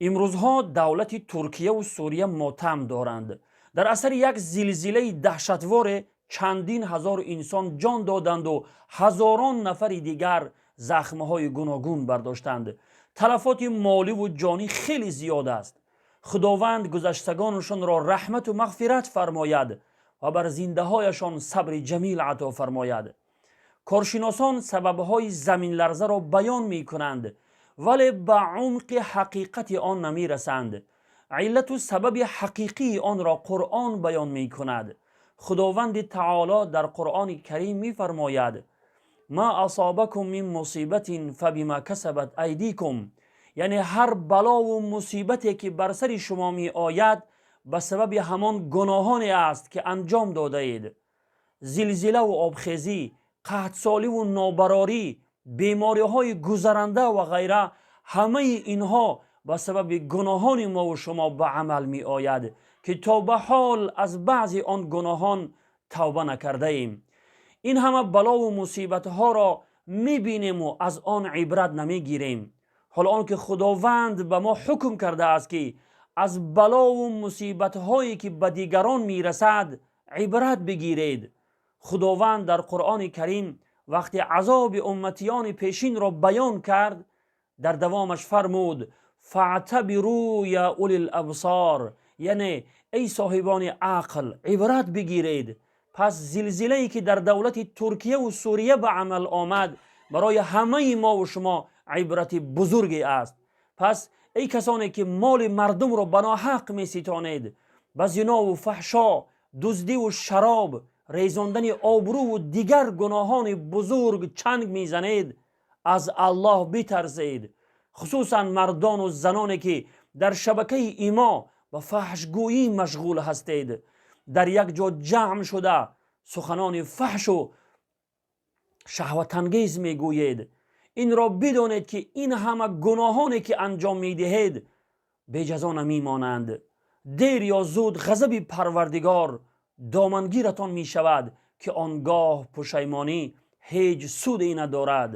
Имрӯзҳо давлати Туркияву Сурия мотам доранд. Дар асари як зилзилаи даҳшатворе чандин ҳазор инсон ҷон доданду ҳазорон нафари дигар захмҳои гуногун бардоштанд. Талафоти моливу ҷонӣ хеле зиёд аст. Худованд гузаштагонашонро раҳмату мағфират фармояд ва бар зиндаҳояшон сабри ҷамил ато фармояд. Коршиносон сабабҳои заминларзаро баён мекунанд, вале ба умқи ҳақиқати он намерасанд. Иллату сабаби ҳақиқии онро Қуръон баён мекунад. Худованди таоло дар Қуръони Карим мефармояд: «Ма асобакум мин мусибатин фабима касабат айдикум», яъне ҳар балову мусибате, ки бар сари шумо меояд, ба сабаби ҳамон гуноҳоне аст, ки анҷом додаед. Зилзилаву обхезӣ, қаҳтсоливу нобарорӣ, бемориҳои гузаранда ва ғайра, ҳамаи инҳо ба сабаби гуноҳони мову шумо ба амал меояд, ки то ба ҳол аз баъзе он гуноҳон тавба накардаем. Ин ҳама балову мусибатҳоро мебинему аз он ибрат намегирем, ҳоло он ки Худованд ба мо ҳукм кардааст, ки аз балову мусибатҳое, ки ба дигарон мерасад, ибрат бигиред. Худованд дар Қуръони Карим вақте азоби умматиёни пешинро баён кард, дар давомаш фармуд: «Фаътабиру я улил абсор», яъне эй соҳибони ақл, ибрат бигиред. Пас зилзилае, ки дар давлати Туркияву Сурия ба амал омад, барои ҳамаи мову шумо ибрати бузурге аст. Пас эй касоне, ки моли мардумро ба ноҳақ меситонед, ба зинову фаҳшо, дуздиву шароб, резондани обрӯву дигар гуноҳони бузург чанг мезанед, аз Аллоҳ битарсед. Хусусан мардону заноне, ки дар шабакаи имо ба фаҳшгӯӣ машғул ҳастед, дар як ҷо ҷамъ шуда суханони фаҳшу шаҳватангез мегӯед, инро бидонед, ки ин ҳама гуноҳоне, ки анҷом медиҳед, беҷазо намемонанд. Дер ё зуд ғазаби Парвардигор домангиратон мешавад, ки он гоҳ пушаймонӣ ҳеҷ суде надорад.